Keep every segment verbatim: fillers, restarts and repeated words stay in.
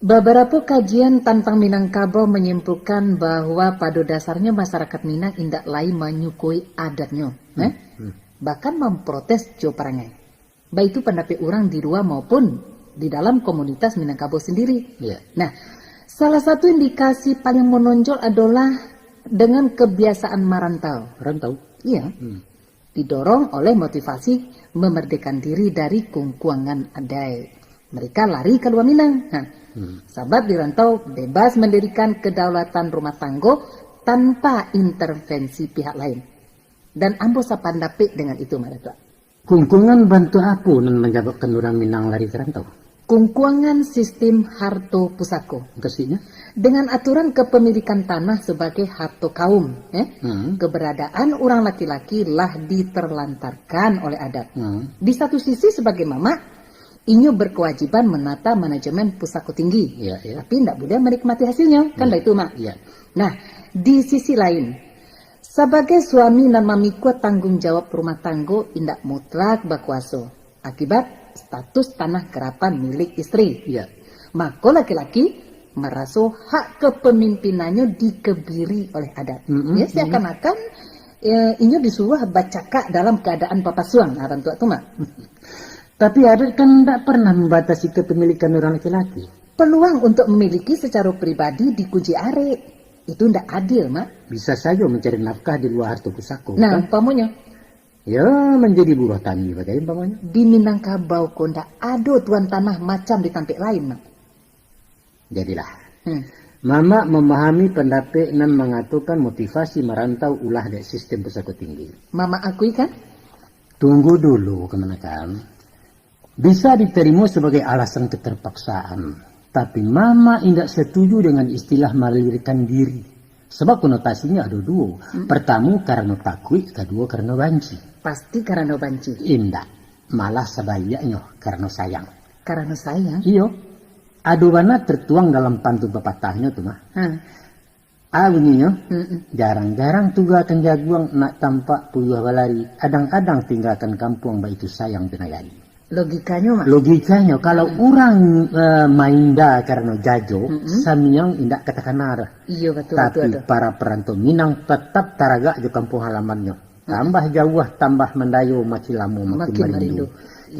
Babarapo kajian tantang Minangkabau manyimpulkan bahwa pado dasarnyo masyarakat Minang indak lai manyukui adatnyo, Hmm. eh? Hmm. Bahkan mamprotes jo parangai. Baitu pandapek urang di lua maupun di dalam komunitas Minangkabau sendiri. Iya. Nah, salah satu indikasi paling menonjol adalah dengan kebiasaan marantau. Rantau? Iya. Hmm. Didorong oleh motivasi memerdekakan diri dari kungkuangan adai. Mereka lari ka lua Minang. Ha. Hmm. Sabab di rantau bebas mendirikan kedaulatan rumah tanggo tanpa intervensi pihak lain. Dan ambo sapandapek dengan itu, Mak Datuak. Kungkuangan bantuak apo nan manyababkan urang Minang lari ka rantau? Kungkuangan sistim harto pusako. Maksudnyo? Dengan aturan kepemilikan tanah sebagai harto kaum, eh, Hmm. keberadaan urang laki-laki lah diterlantarkan oleh adat. Hmm. Di satu sisi, sebagai mamak, inyo berkewajiban menata manajemen pusako tinggi. Iya, iya. Tapi indak buliah menikmati hasilnyo, kan Iya. baitu, Mak? Iya. Nah, di sisi lain, sabagai suami nan mamikua tanggung jawab rumah tanggo indak mutlak bakuaso, akibat status tanah garapan milik isteri. Iya. Mako laki-laki maraso hak kepemimpinannyo dikebiri oleh adat. Mm-mm, Ya, mm-mm. seakan-akan, eh, inyo disuruh bacakak dalam keadaan papasuang. Nah, bantuak tu, Mak. Tapi adat kan ndak pernah membatasi kepemilikan orang laki-laki. Peluang untuk memiliki secara pribadi dikunci arek. Itu ndak adil, Mak. Bisa saja mencari nafkah di luar harta pusako, Nah, kan? umpamonyo. Ya, menjadi buruh tani bagai umpamonyo. Di Minangkabau ko ndak ado tuan tanah macam di tampek lain, Mak. Jadilah. Hmm. Mamak memahami pandapek nan mangatokan motivasi marantau ulah dek sistem pusako tinggi. Mamak akui, kan? Tunggu dulu, kamanakan. Bisa diterimo sebagai alasan keterpaksaan, tapi mamak indak setuju dengan istilah melarikan diri. Sebab konotasinyo ado duo. Hmm. Pertamo, karano takuik, kaduo, karano banci. Pasti karano banci. Indak. Malah sabaliaknyo, karano sayang. Karano sayang? Iyo. Ado bana tertuang dalam pantun papatahnyo tu mah. Ha. A bunyinyo, Mm-mm. jarang-jarang tugakan jaguang nak tampak puyuah balari, adang-adang tinggakan kampuang baitu sayang jo nagari. Logikanyo, Mak? Logikanyo, kalau Mm. urang, eh, mainda karano jajo, Mm-mm. samiang indak ka takana doh. Iyo, batua, Tapi batua tu. para parantau Minang tatap taragak jo kampuang halamannyo. Mm. Tambah jauah, tambah mandayo, makin lamo, makin Makin marindu. marindu.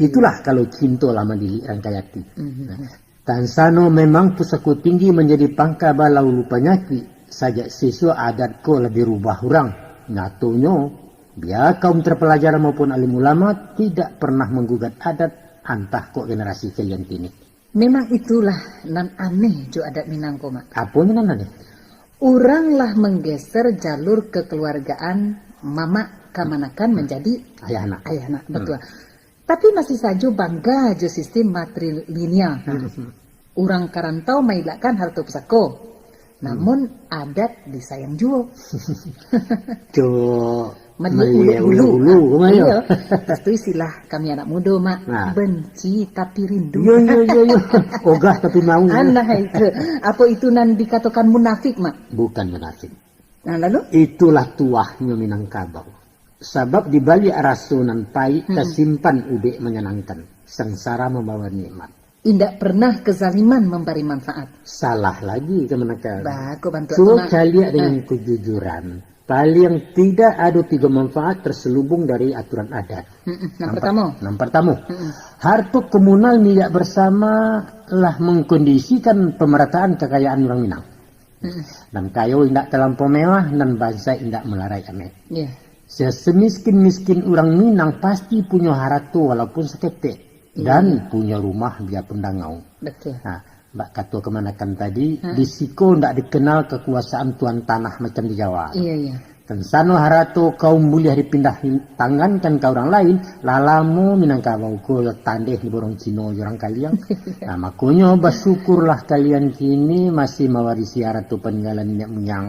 Iyo. Itulah kalau cinto lah mandilik rangkai ati. Mm-hmm. Nah, Tansano memang pusako tinggi manjadi pangka balaulu panyakik, sajak siswa adat ko lah dirubah urang. Nyatonyo, bia kaum terpelajar maupun alim ulama tidak pernah manggugat adat, antah kok generasi kalian kini. Memang itulah nan aneh jo adat Minang ko, Mak. Aponyo nan aneh? Urang lah manggeser jalur kekeluargaan mamak kamanakan Hmm. manjadi Ayah anak. ayah anak, Hmm. batua. Tapi masih sajo bangga jo sistem matrilineal. Hmm. Urang ka rantau mailakkan harto pusako. Namun, Hmm. adat disayang juo. Jo Maliek maliek ulu-ulu. ulu-ulu, Ah, Mak, yo. iyo. Pastu istilah kami anak mudo, Mak. Nah. Benci tapi rindu. Yo, yo, yo, yo. Ogah tapi mau. Anah itu. Apo itu nan dikatokan munafik, Mak? Bukan munafik. Nah, lalu? Itulah tuahnyo Minangkabau. Sabab di baliak raso nan paik, Mm-mm. tasimpan ubek manyanangkan. Sangsara mambawa nikmat. Indak pernah kezaliman mambari manfaat. Salah lagi kamanakan. Bah, kok bantuak Cubo tu, Mak. caliak dengan Ah. kejujuran. Paling tidak ado tigo manfaat terselubung dari aturan adat. Mm-mm. Nan Nampak? pertamo. Nan pertamo, Mm-mm. harto komunal milik bersama lah mengkondisikan pemerataan kekayaan urang Minang. Mm-mm. Nan kayo indak talampau mewah, nan bansaik indak malarai ameh. Iya. Sesemiskin-miskin urang Minang pasti punyo harato walaupun saketek, Iya. dan punyo rumah biapun dangau. Betul. Nah, bak kato kamanakan tadi, Hmm. di siko ndak dikenal kekuasaan tuan tanah macam di Jawa. Iya, iya. Tansano harato kaum buliah dipindah tangankan ka urang lain, lah lamo Minangkabau ko tandeh diborong Cino jo urang kaliang. Nah, makonyo basyukurlah kalian kini masih mawarisi harato paninggalan niniak muyang.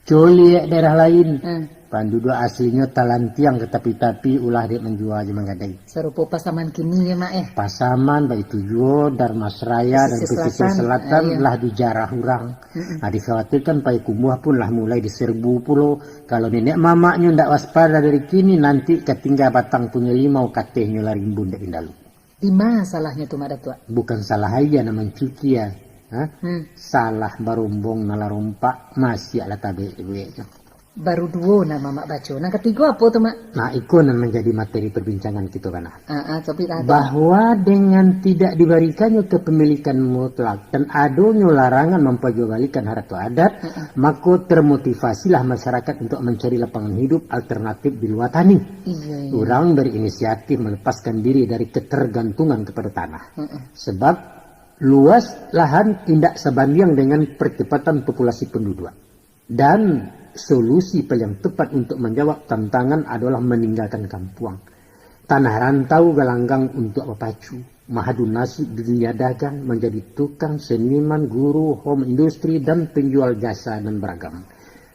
Coliak daerah lain, Hmm. panduduak aslinyo talantiang ka tapi-tapi ulah dek manjua jo manggadai. Sarupo Pasaman kini ya, Mak, eh? Pasaman, baitu juo Dharmasraya dan Pesisir Pesisir Selatan. Selatan Ah, iya. lah dijarah urang. Mm-mm. Nah, dikhawatirkan Payakumbuah pun lah mulai diserbu pulo. Kalau niniak mamaknyo ndak waspada dari kini, nanti ka tingga batang punyo limau, katehnyo lah rimbun dek indalu. Di ma salahnyo tu, Mak Datuak? Bukan salah aia nan mancukia, ha? Hmm. Salah barombong nan lah rompak, masiak lah tabek dibueknyo. Baru duo nan Mamak baco. Nan katigo apo tu, Mak? Nah, iko nan manjadi materi perbincangan kito bana. Ah, ah, tapi lah tu. Bahwa dengan tidak diberikannya kepemilikan mutlak dan adonyo larangan memperjualbalikan harta adat, ah, ah, mako termotivasilah masyarakat untuk mencari lapangan hidup alternatif di luar tani. Iya, iya. Urang berinisiatif melepaskan diri dari ketergantungan kepada tanah. Ah, ah. Sebab luas lahan indak sabandiang dengan percepatan populasi penduduk. Dan solusi paling tepat untuk menjawab tantangan adalah meninggalkan kampuang. Tanah rantau galanggang untuk bapacu, mahadu nasib di dunia dagang, manjadi tukang, seniman, guru, home industry, dan penjual jasa nan baragam.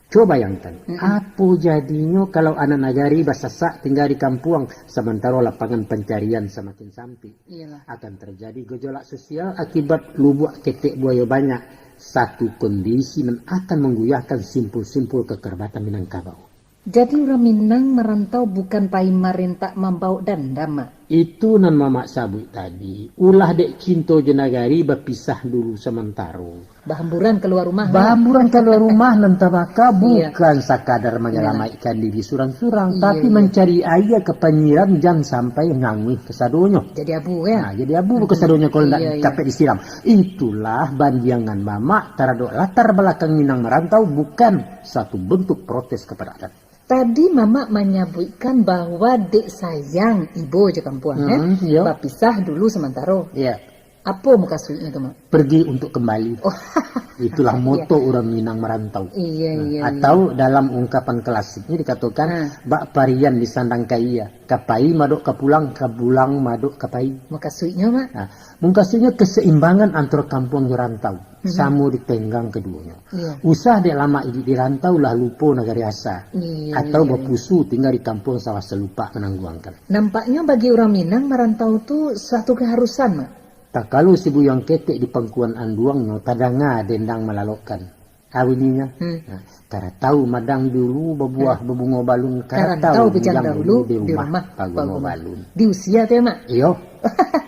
Cubo bayangkan, mm-mm, apo jadinyo kalau anak nagari basasak tingga di kampuang, samantaro lapangan pancarian samakin sampik? Iyalah. Akan terjadi gejolak sosial akibat lubuak ketek buayo banyak, satu kondisi nan akan mangguyahkan simpul-simpul kakarabatan Minangkabau. Jadi, urang Minang marantau bukan pai marentak mambawok dandam, Mak? Itu nan Mamak sabuik tadi, ulah dek cinto jo nagari bapisah dulu samantaro. Bahamburan kalua rumah lah. Bahamburan kalua rumah nan tabaka. Iya. Bukan sakadar manyalamaikkan diri surang-surang, iya, tapi, iya, mancari aia ka panyiram jan sampai nganguih kasadonyo. Jadi abu, kan? Nah, jadi abu, hmm, kasadonyo kalau ndak, iya, iya, dapek disiram. Itulah bandiangan Mamak taradok latar balakang Minang marantau bukan satu bentuk protes kapada adat. Tadi Mamak manyabuikkan bahwa dek sayang ibo jo kampuang, eh, hmm, iya, bapisah dulu samantaro. Iya. Apo mukasuiknyo tu, Mak? Pergi untuk kembali. Oh. Itulah moto, iya, urang Minang marantau. Iya, nah, iya, atau, iya, dalam ungkapan klasiknyo dikatokan, ah, bak parian di sandang kaia, ka pai madok ka pulang, ka pulang madok ka pai. Mukasuiknyo, Mak? Nah, mukasuiknyo keseimbangan antara kampuang jo rantau, mhm, samo ditenggang keduonyo. Iya. Usah dek lamak iduik di rantau lah lupo nagari asa. Iya, atau, iya, iya, bapusu tingga di kampuang sawah salupak manangguangkan. Nampaknyo bagi urang Minang marantau tu suatu keharusan, Mak. Takalu si buyuang ketek di pangkuan anduangnyo, tadanga dendang malalokkan. Ah, bunyinyo. Hmm. Nah, karatau madang dulu babuah, hmm, babungo balun, karatau, karatau bujang dahulu di rumah babungo balun. Di usia tu, ya, Mak? Iyo.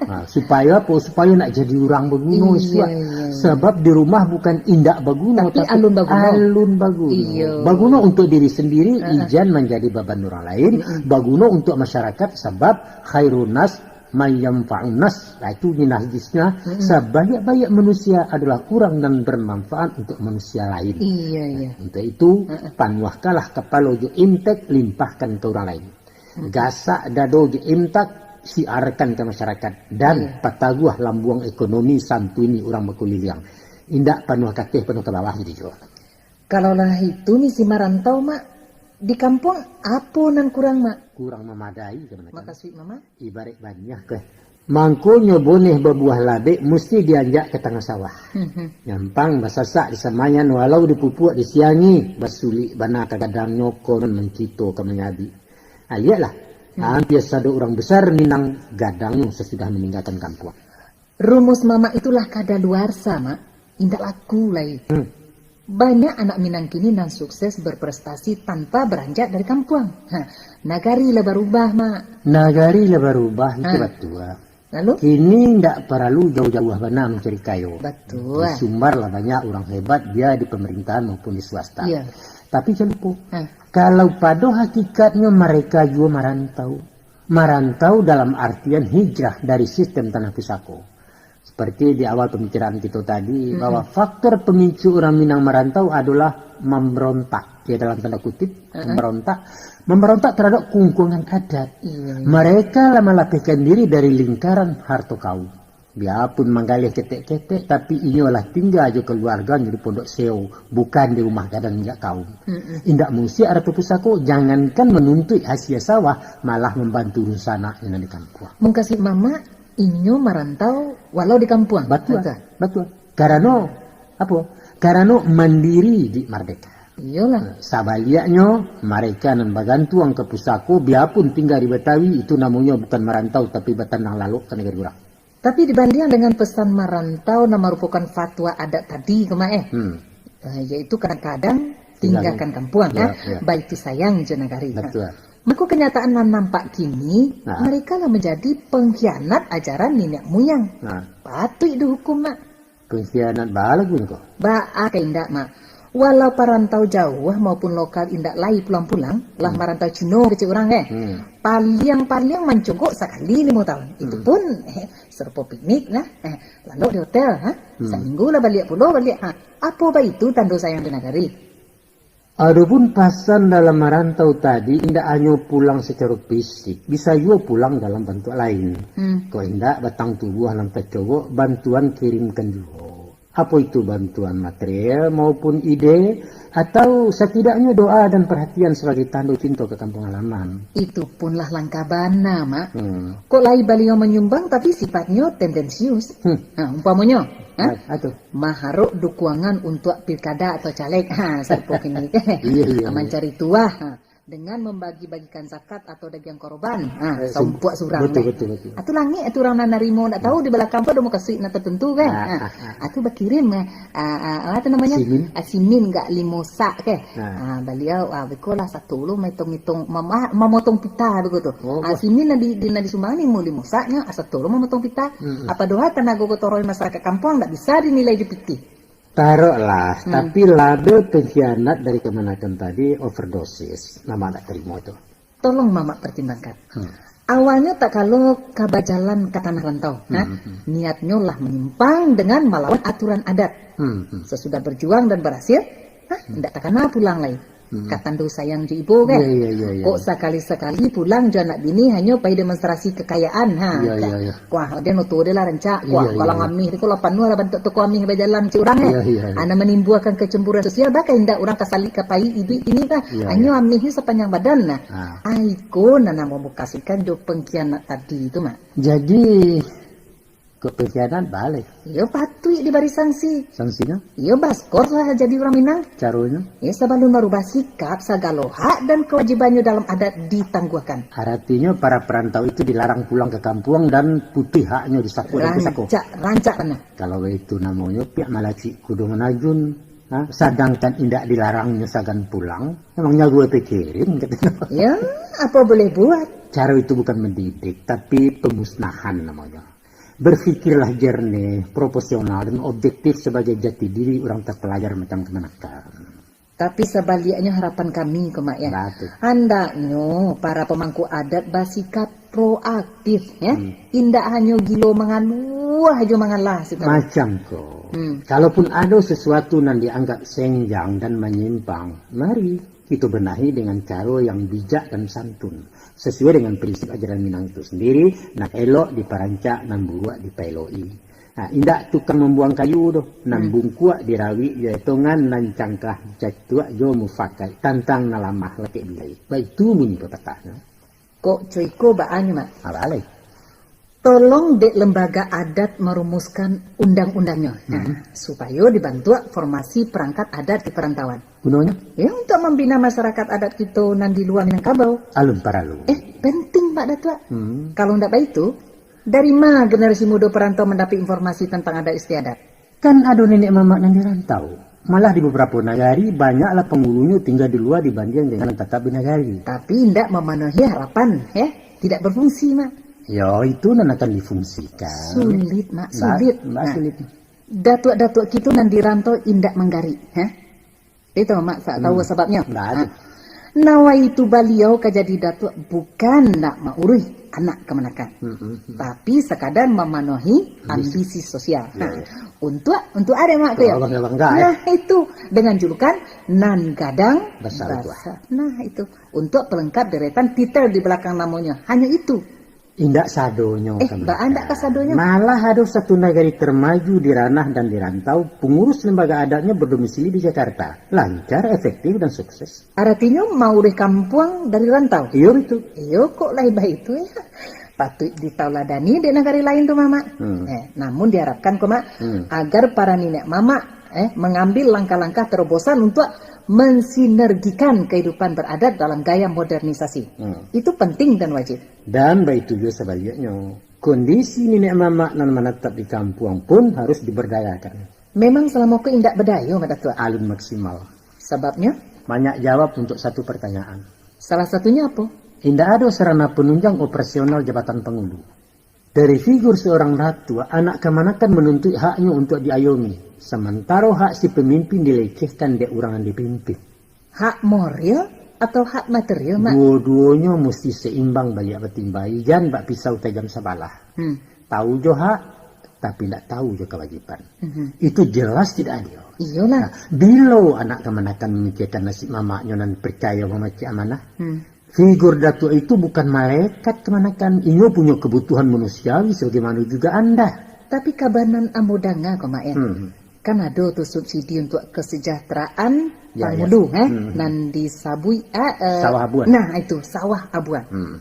Nah, supayo apo? Supayo nak jadi urang baguno, iya, isuak. Iya, iya. Sebab di rumah bukan indak baguno, tapi, tapi alun baguno. Alun baguno. Iyo. Baguno untuk diri sendiri, ha, ha, ijan manjadi baban urang lain. Mm-mm. Baguno untuk masyarakat, sebab khairun nas man yanfa'un nas. Nah, itu nyin hadisnya, mm-mm, sabanyak-banyak manusia adalah urang nan bermanfaat untuk manusia lain. Iya, iya. Nah, untuk itu, mm-mm, panuahkanlah kapalo jo intek, limpahkan ka urang lain. Mm-mm. Gasak dado jo intak, siarkan ka masyarakat, dan, iya, pataguah lambuang ekonomi, santuini urang bakuliliang. Indak panuah kateh, panuah ka bawah jadi juo. Kalau lah itu misi marantau, Mak, di kampuang apo nan kurang, Mak? Kurang mamadai, sabananyo. Mukasuik Mamak? Ibaraik baniah, keh. Mangkonyo boneh babuah labek musti dianjak ka tangah sawah. Mhm. Nyampang basasak di samayan, walau dipupuak disiangi, basulik bana ka gadangnyo, konon mancito ka manyabik. Ah, lieklah, hmm, hampir sado urang besar Minang gadangnyo sasudah maninggakan kampuang. Rumus Mamak itulah kadaluarsa, Mak. Indak laku lai. Hmm. Banyak anak Minang kini nan sukses berprestasi tanpa beranjak dari kampuang. Ha, nagari lah barubah, Mak. Nagari lah barubah, itu, ha, batua. Lalu? Kini ndak paralu jauah-jauah bana mancari kayo. Batua. Di Sumbar lah banyak urang hebat, bia di pamerintahan maupun di swasta. Iya. Tapi jan lupo, ha, kalau pado hakikatnyo mareka juo marantau. Marantau dalam artian hijrah dari sistem tanah pusako. Seperti di awal pembicaraan kito tadi, mm-mm, bahwa faktor pemicu urang Minang marantau adolah mamberontak, ya, dalam tanda kutip, mm-mm, mamberontak. Mamberontak taradok kungkungan adat. Iya, iya. Mereka lah malapehkan diri dari lingkaran harto kaum. Biapun manggaleh ketek-ketek, tapi inyo lah tingga jo kaluarganyo di pondok seo, bukan di rumah gadang injak kaum. Mm-mm. Indak mausiak arato pusako, jangankan manuntuik hasia sawah, malah mambantu dunsanak nan di kampuang. Mukasuik Mamak, inyo marantau walau di kampuang. Batua, batua. Karano, apo? Karano mandiri di mardeka. Iyolah. Sabaliaknyo, mareka nan bagantuang ka pusako, biapun tingga di Batawi, itu namonyo bukan marantau, tapi batanang lalok ka nagari urang. Tapi dibandiang dengan pesan marantau nan marupokan fatwa adat tadi ko, Mak, eh? Hmm. Eh, yaitu kadang-kadang tinggalkan kampuang, ya, ya, ya, baik itu sayang jo nagari. Betul. Mako, kenyataan nan nampak kini, nah, mereka lah menjadi pengkhianat ajaran niniak muyang. Nah. Patuik dihukum, Mak. Pengkhianat baa lagunyo ko? Baa ka indak, Mak. Walau parantau jauah maupun lokal indak lai pulang-pulang, lah, hmm, marantau Cino kecek urang, eh. Hmm. Paliang-paliang mancogok sakali limo tahun. Itu, hmm, pun, eh, sarupo piknik lah. Eh, lalok di hotel, ha? Hmm. Saminggu lah baliak pulo, baliak. Ha. Apo baitu tando sayang di nagari? Adopun pasan dalam marantau tadi indak hanyo pulang sacaro fisik, bisa juo pulang dalam bantuak lain. Hmm. Kok indak, batang tubuah nan tacogok, bantuan kirimkan juo. Apo itu bantuan material maupun ide, atau satidaknyo doa dan perhatian sabagai tando cinto ka kampung halaman. Itu pun lah langka bana, Mak. Hmm. Kok lai baliau manyumbang, tapi sifatnyo tendensius. Hmm. Ha, umpamonyo, ha? Ah, atu. Maharok dukuangan untuak pilkada atau caleg. Ha, sarupo kini. Iya, iya, iya. Mancari tuah. Ha. Dengan membagi-bagikan zakat atau dagiang korban. Ha, eh, saumpuak surang, betul, kan? Betul, betul. Atu langik atu urang nan narimo, ndak tahu di balakang tu ado mukasuik nan tertentu, kan? Ah, ha. Ah, ah. Atu bakirim, ah, ah, ah, apa tu namanya? Simin. Ah, simin gak limo sak, ke? Ah. Ah, baliau, ah, beko lah satolo maitong-itong, mama-, mamotong pita beko tu. Oh, ah, wah. Simin nan di, di, nan disumbang ni mau limo sak nyo, ah, satolo mamotong pita. Hmm. Apa doa tanago gotong royong masyarakat kampuang ndak bisa dinilai di pitih. Taroklah, hmm, tapi lado pengkhianat dari kamanakan tadi overdosis, mamak ndak tarimo tu. Tolong mamak pertimbangkan. Hmm. Awalnyo tak kalo ka bajalan ka tanah rantau, hmm, nah, hmm, niatnyo lah menyimpang dengan malawan aturan adat. Hmm, hmm. Sesudah berjuang dan berhasil, nah, hmm, indak takana pulang lai. Hmm. Ka tando sayang jo ibo, kan? Iya, iya, iya, iya. Kok sakali-sakali pulang jo anak bini hanyo pai demonstrasi kekayaan, ha, iya, ka-, iya, iya. Wah, dia noto dia lah rancak. Iya, wah, iya, kalau iya. Amih tu, kalau panuah lah bantuak toko amih bajalan cik urang, eh. Iya, iya, iya. Ana manimbuakan kecemburuan sosial, bah ka indak urang ka salik ka pai iduik ini, bah. Iya, hanyo iya. Amih ni sapanjang badan, nah. Ah. Ai, ko nan namo mukasuikan jo pengkhianat tadi tu, Mak. Jadi, kok pengkhianat baa lai? Iyo, patuik dibari sanksi. Sangsinyo? Iyo, baskor lah jadi urang Minang. Caronyo? Iyo, sabalun marubah sikap, sagalo hak dan kawajibannyo dalam adat ditangguahkan. Aratinyo, para parantau itu dilarang pulang ka kampuang dan putih haknyo di sako dan pusako. Rancak, rancak bana. Kalau itu namonyo, piak malacik kudo manajun. Ha? Sadangkan indak dilarangnyo sagan pulang, emang nyawa pikirin, katonyo. Ya, apa boleh buat? Caro itu bukan mendidik, tapi pemusnahan namonyo. Berpikirlah jernih, proporsional, dan objektif sabagai jati diri urang tapalajar macam kamanakan. Tapi sabaliaknyo harapan kami ko, Mak, ya. Batul. Handaknyo para pemangku adat basikap proaktif, ya. Hmm. Indak hanyo gilo mangaluah jo mangalah, siko. Macam ko. Hmm. Kalaupun ado sesuatu nan dianggap senjang dan manyimpang, mari kito benahi dengan caro yang bijak dan santun. Sasuai dengan prinsip ajaran Minang itu sendiri, nan elok diparancak, nan buruak dipaelok-i. Ha, indak tukang mambuang kayu doh, nan, hmm, bungkuak dirawik jo etongan, nan cangkah dicatuak jo mufakat, tantang nan lamah lakek bilai. Baitu bunyi papatahnyo. Kok co iko baanyo, Mak? Ha, baa lai. Tolong dek lembaga adat marumuskan undang-undangnyo. Nah, hmm, supayo dibantuak formasi perangkat adat di perantauan. Gunonyo? Ya, untuk mambina masyarakat adat kito nan di lua Minangkabau. Alun paralu. Eh, penting, Pak Datuak. Hmm. Kalau ndak baitu, dari ma generasi mudo perantau mandapek informasi tantang adat istiadat? Kan ado nenek mamak nan di rantau. Malah di babarapo nagari, banyaklah pangulunyo tingga di lua dibandiang dengan nan tatap di nagari. Tapi indak mamanuahi harapan, ya? Tidak berfungsi, Mak. Yo, itu nan akan difungsikan. Sulit, Mak, sulit. Mbak, mbak, nah, sulit. Datuak-datuak kito nan di rantau indak manggarik, ha? Itu, Mak, sa-, tahu, hmm, sababnyo? Ndak ado. Ha. Nawaitu baliau ka jadi datuak bukan nak mauruih anak kamanakan. Hmm, hmm, hmm. Tapi sakadar mamanuahi ambisi, ambisi sosial. Ya, ha, ya. Untuak, untuak ade, Mak, tu, ya? Abang, abang, enggak, eh? Nah, itu. Dengan julukan Nan Gadang Basar Tuah. Basar. Nah, itu. Untuak pelengkap deretan titel di belakang namonyo. Hanyo itu. Indak sadonyo. Eh, kamanakan. Baa ndak ka sadonyo? Malah ado satu nagari termaju di ranah dan di rantau, pengurus lembaga adatnyo berdomisili di Jakarta. Lancar, efektif, dan sukses. Aratinyo, mauruih kampuang dari rantau? Iyo, baitu. Iyo, kok lai baitu, ya? Patuik ditauladani dek nagari lain tu, Mamak. Hmm. Eh, namun diharapkan ko, Mak, hmm, agar para niniak mamak, eh, mengambil langkah-langkah terobosan untuk mensinergikan kehidupan beradat dalam gaya modernisasi. Hmm. Itu penting dan wajib. Dan baitu juo sabaliaknyo, kondisi niniak mamak nan manatap di kampuang pun harus diberdayakan. Memang salamo ko indak badayo, Mak Datuak? Alun maksimal. Sababnyo? Banyak jawab untuk satu pertanyaan. Salah satunyo apo? Indak ado sarana penunjang operasional jabatan pangulu. Dari figur seorang datuak, anak kamanakan manuntuik haknyo untuak diayomi, samantaro hak si pamimpin dilecehkan dek urang nan dipimpin. Hak moral atau hak material, Mak? Duo-duonyo musti seimbang baliak batimbai, jan bak pisau tajam sabalah. Hmm. Tahu jo hak, tapi ndak tahu jo kawajiban. Mhm. Itu jelas tidak adil. Iyolah. Nah, bilo anak kamanakan mamikirkan nasib mamaknyo nan percayo mamacik amanah, Hmm. figur datuak itu bukan malaikat kamanakan. Inyo punyo kebutuhan manusiawi sebagaimana juga anda. Tapi kaba nan ambo danga ko, Mak, ya. Hmm. Kan ado tu subsidi untuk kesejahteraan Ya, ya. pangulu, eh, Hmm. nan disabuik, eh, eh, Sawah abuan. Nah, itu, sawah abuan. Hmm.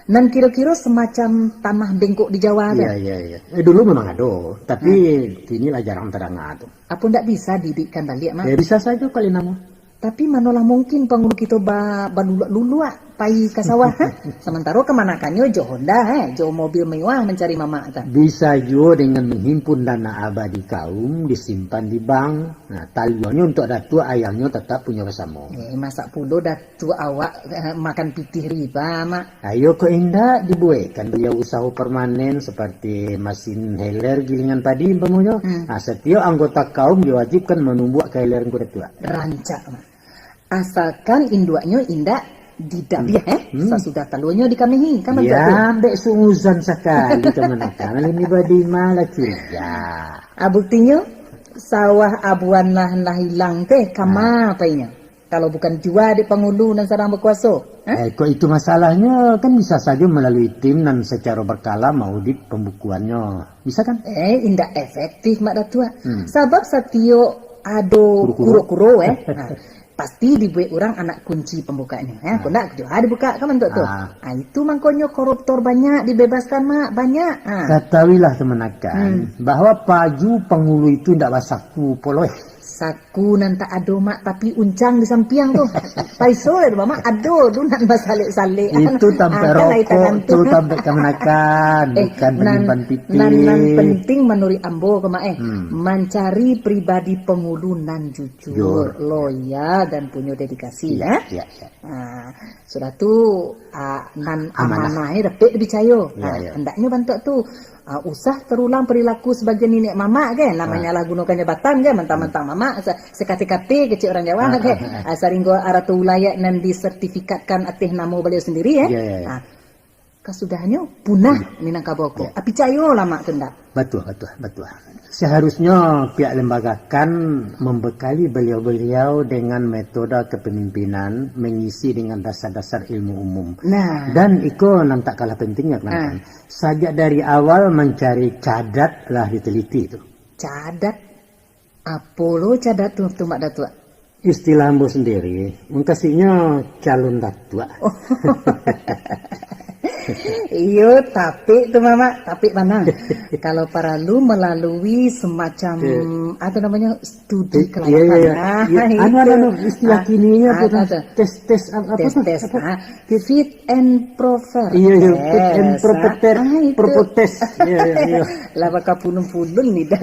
Nan kiro-kiro semacam tanah bengkok di Jawa tu. Iya, iya, iya. Eh, dulu memang ado, tapi Hmm. kini lah jarang tadanga tu. Apo ndak bisa diidikkan baliak, Mak? Eh, bisa sajo kali namo. Tapi manolah mungkin pangulu kito ba-, baluluak-luluak pai ka sawah, ha? Samantaro kamanakannyo jo Honda, eh, jo mobil mewah mancari mamak tu. Bisa juo dengan menghimpun dana abadi kaum disimpan di bank. Nah, talionyo untuk datuak, ayamnyo tatap punyo basamo. Eh, masak pulo datuak awak, eh, makan pitih riba, Mak? Ayo, kok indak dibuekkan baliau usaho permanen seperti masin heler gilingan padi umpamonyo. Hmm. Nah, setiap anggota kaum diwajibkan manumbuak ka heler ngku datuak. Rancak, Mak. Asalkan induaknyo indak didabiah, eh. Hmm. Sasudah taluanyo dikamehi, kan bantuak tu? Ya, ambek sunguzan sakali kamanakan. Alin ibadi malah curiga. Ah, buktinyo, sawah abuan lah, lah ilang teh, kama Ah. painyo? Kalau bukan jua dek pangulu nan sadang bakuaso, ha? Eh, kok itu masalahnyo, kan bisa sajo malalui tim nan sacaro barkala maudit pambukuannyo. Bisa kan? Eh, indak efektif, Mak Datuak. Hmm. Sabab satiok ado Kuro-kuro. kuro-kuro, eh, ha, pasti dibuek urang anak kunci pambukaknyo, eh. Ha. Kok ndak, jua dibukak, kan bantuak tu? Ha. Ah, itu mangkonyo koruptor banyak dibebaskan, Mak, banyak. Ha. Katahuilah kamanakan, Hmm. bahwa paju pangulu itu indak basaku poloih. Saku nan tak ado, Mak, tapi uncang di sampiang tu. Paiso lah tu, Mak, ado tu nan basalek-salek. Itu tampek Ah, kan lain rokok tangan tu, tu. tampek kamanakan, Eh, bukan nan, penyimpan pitih. nan, nan penting manuruik ambo ko, Mak, eh, Hmm. mancari pribadi pangulu nan jujur, Jujur. loyal, dan punyo dedikasi, Iya, ya. iya, iya. Ah, sudah tu, ah, nan Amanah. amanah, eh, dapek dipicayo. Iya, Ah, iya. hendaknyo bantuak tu, ah, usah terulang perilaku sebagai niniak mamak, kan? Nak Ah. manyalahgunokan jabatan, kan? Mentang-mentang Hmm. mamak, se-, sekate-kate kecek urang Jawa, Ah, kan? ah, ah. Ah, saringgo arato ulayat nan disertifikatkan ateh namo baliau sendiri, eh? Iya, iya, iya. Ah, kasudahnyo punah Hmm. Minangkabau ko. Iya. Ah, picayolah, Mak, tu ndak? Batua, batua, batua. Seharusnyo pihak lembaga kan membekali baliau-baliau dengan metode kepemimpinan mengisi dengan dasar-dasar ilmu umum. Nah. Dan iko nan tak kalah pentingnya, Ah. kamanakan. Sajak dari awal mancari cadat lah diteliti tu. Cadat? Apo lo cadat tu, tu, Mak Datuak? Istilah ambo sendiri, mungkasinyo calon datuak. Oh. Iyo, tapik tu, Mamak, tapik bana. Kalau paralu melalui semacam, Eh. apa namanya, studi Eh, kelayakan. iya, iya, iya. Ah, Iya, anu, anu, itu. anu, istilah Ah, kininyo apa ah, tu? apa tu? Tes, tes, apa, apa Tes, tu? tes, Apa? ah. Fit and proper Iya, iya, fit and Tes, proper ah, test, ah, itu. proper test. Iya, iya, iya. Lah, baka pulun-pulun ni dah.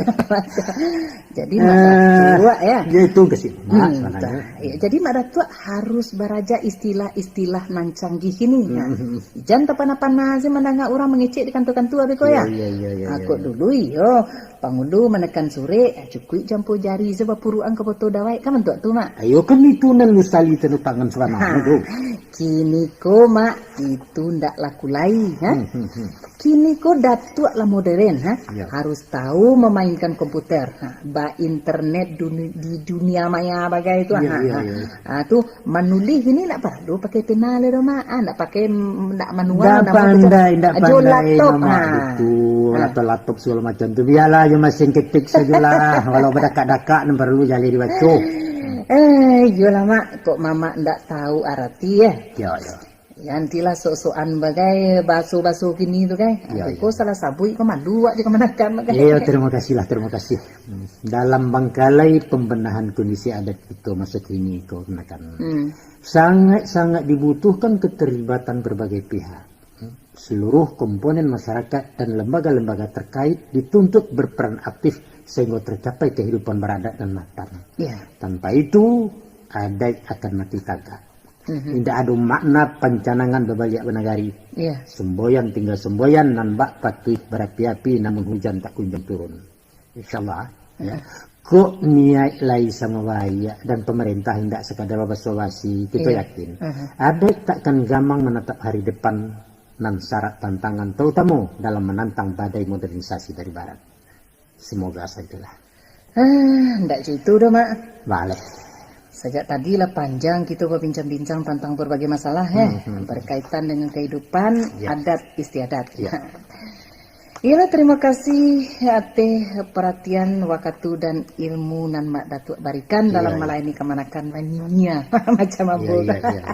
Jadi, Eh, Mak Datuak, ya. Ya, itu ke sini, Mak, Hmm, sebenarnya. dah. Ya, jadi, Mak Datuak harus baraja istilah-istilah nan canggih ini, ya. Hmm, hmm, hmm. Jan tapana-pana se mandanga urang mangecek di kantua-kantua beko, ya. Iya, iya, iya, iya, Ah, iya, kok iya. dulu, iyo, pangulu manekan surek, ah, cukuik jampo jari se bapuruak-an ka poto dawai, kan bantuak tu, Mak? Ayo, kan itu nan usali tanda tangan sabananyo Ha, tu. kini ko, Mak, itu ndak laku lai, ha? Hmm, hmm, hmm. Kini ko datuak lah modern, ha? Ya. Harus tahu memainkan komputer, ha? Ba internet duni-, di dunia maya bagai tu, Ya, ha, ya, ha. ya. Ha, tu manulis ini ndak paralu pakai pena lai doh, Mak. Ah, ndak pakai, mm, ndak manual, Ndak ndak mau pandai, ndak jo pandai laptop, Mamak ha. gitu. Ha. Laptop, laptop segala macam tu. Biarlah jo mesin ketik sajolah. Walau badakak-dakak nan paralu jaleh dibaco. Eh, iyolah, Mak. Kok Mamak ndak tahu arati, ya? Ya, ya. Gantilah sok-sokan bagai baso-baso kini tu, kai. Ya, Aku ya. ko salah sabuik ko malu awak jo kamanakan, kai. Iya, terima kasihlah, terima kasih. Hmm. Dalam bangkalai pembenahan kondisi adat kito masa kini ko, kamanakan. Hmm. Sangat-sangat dibutuhkan keterlibatan berbagai pihak. Hmm. Seluruh komponen masyarakat dan lembaga-lembaga terkait dituntut berperan aktif sehingga tercapai kehidupan beradat dan mapan. Ya. Tanpa itu, adat akan mati tagak. Mhm. Indak ado makna pancanangan babaliak banagari. Iya. Semboyan tinggal semboyan, nan bak patuih barapi-api, namun hujan tak kunjung turun. Insyaallah, ya. Iya. Kok niaik lai samo baiak dan pamarintah indak sakadar babasa-basi, kito Iya. yakin Mhm. adaik takkan gamang manatap hari depan nan sarak tantangan, tarutamo dalam manantang badai modernisasi dari barat. Semoga sajalah. Ah, ndak jo itu doh, Mak. Baleh. Sajak tadi lah panjang kito babincang-bincang tantang barbagai masalah, eh, Hmm, hmm, hmm. barkaitan dengan kahidupan, Ya. adat istiadat. Ya. Iyolah, tarimo kasih ateh paratian, wakatu, dan ilmu nan Mak Datuak barikan Iya, dalam iya. malayani kamanakan manyinyia macam Iya, ambo. iya, iya, iya.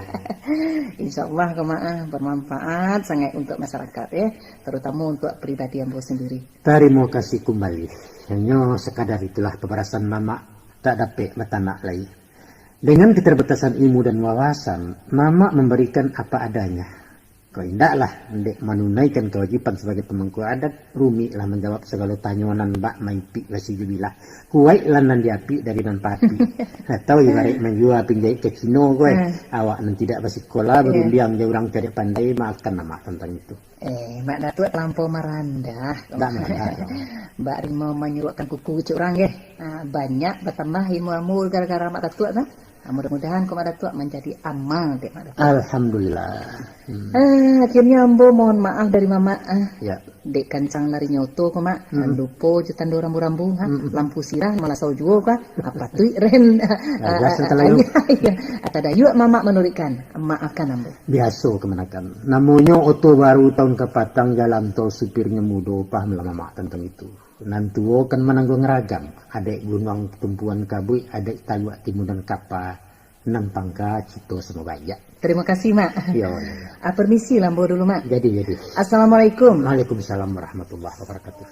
Insyaallah, ko, Mak, ah, barmanfaat sangaik untuak masarakat, ya, tarutamo untuak pribadi ambo sandiri. Tarimo kasih kumbali. Hanyo sakadar itulah pabarasan mamak, tak dapek batanak lai. Dengan keterbatasan ilmu dan wawasan, mamak mambarikan apa adanya. Kok indaklah, dek manunaikan kawajiban sabagai pamangku adat, rumiklah manjawab sagalo tanyo nan bak maipik basijubilah. Kuwaiklah nan diapik dari nan paapik. Atau ibaraik manjua pinjaik ka Cino ko, eh. Hmm. Awak nan tidak basikola, Iya. barundiang jo urang cadiak pandai, maafkan mamak tantang itu. Eh, Mak Datuak talampau marandah. Ndak marandah, dong. Bak rimau manyuruakkan kuku kecek urang, geh. Ah, banyak batambah ilmu ambo gara-gara Mak Datuak tu. Ah, mudah-mudahan ko Mak Datuak manjadi amal dek Mak Datuak. Alhamdulillah. Hmm. Ah, akhirnya ambo mohon maaf dari mamak, ah. Ya. Dek kancang lari nyoto ko, Mak. Hmm. Lupo jo tando rambu-rambu, ha. Hmm. Lampu sirah malasau juo ka. Apa tu, Ren? Ah, jelas, ah, entah lalu. Iya, iya. Atau dayuak mamak manuruikkan. Maafkan ambo. Biaso kamanakan. Namonyo oto baru taun kapatang, jalan tol supirnyo mudo, pahamlah mamak tantang itu. Nan tuo kan manangguang ragam, adaik gunuang tumpuan kabuik, adaik taluak timunan kapa, nan pangka cito samo baiak. Tarimo kasih, Mak. Iyo, iyo, iyo. Ah, permisi lah ambo dulu, Mak. Jadi, jadi. Assalamualaikum. Waalaikumsalam warahmatullahi wabarakatuh.